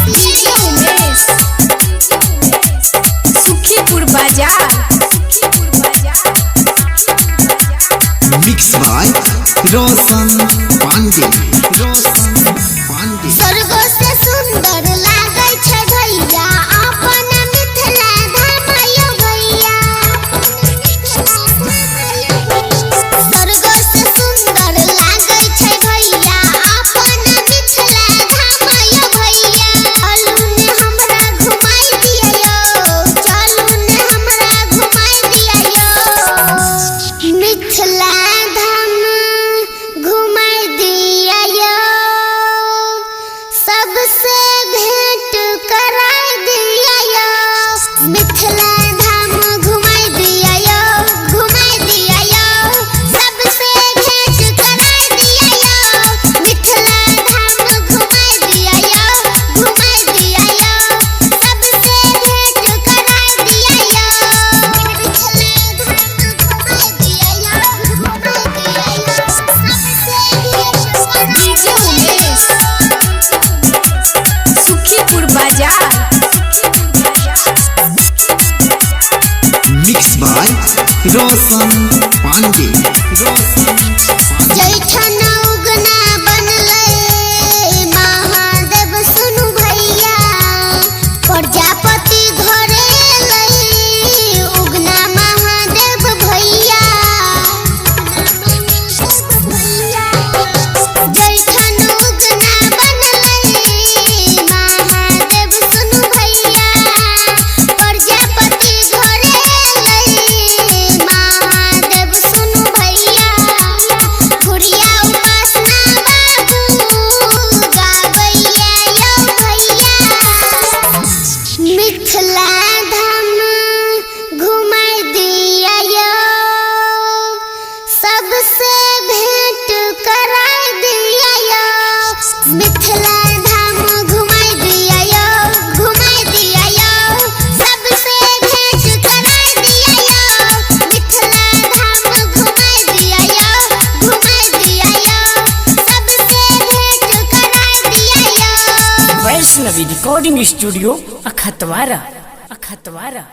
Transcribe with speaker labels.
Speaker 1: DJ Umesh, Sukhipur बाजार।
Speaker 2: Mix by Roshan Pandey, Roshan Pandey.
Speaker 3: स्वर्ग से सुंदर लागै छै भैया अपन मिथिला धाम यौ भैया। स्वर्ग से सुंदर लागै छै भैया अपन मिथिला धाम यौ भैया। चलू ने हमरा घुमाई दिया यौ, चलू ने हमरा घुमाई दिया यौ। मिथिला धाम घुमाई दिया यौ, सबसे भेंट कराई दिया यौ। मिथिला धाम घुमाई दिया यौ, घुमाई दिया यौ, सबसे भेंट कराई दिया यौ। मिथिला धाम घुमाई दिया यौ, घुमाई दिया यौ, सबसे भेंट कराई दिया यौ। मिथिला धाम घुमाई दिया यौ, घुमाई दिया यौ, सबसे भेंट कराई
Speaker 1: डीजे उमेश, सुखीपुर बाजार।
Speaker 2: Mix by Roshan Pandey, Roshan Pandey.
Speaker 3: जैठन Ugna बनलै महादेव सुनु भैया, प्रजापति घरे लै उगना महादेव भैया। जैठन उगना बनलै महादेव सुनु भैया, प्रजापति घरे लै महादेव सुनु भैया। गुड़िया उपासना बाबू गाबैया यौ भैया। मिथिला धाम घुमाई दिया यौ, सबसे भेंट कराई दिया यौ। मिथिला धाम घुमाई दिया यौ, घुमाई दिया यौ, सबसे भेंट कराई दिया यौ। मिथिला धाम घुमाई दिया यौ, घुमाई दिया यौ, सबसे भेंट कराई दिया यौ।
Speaker 4: Vaishnavi recording studio Akhatwara, अखतवारा।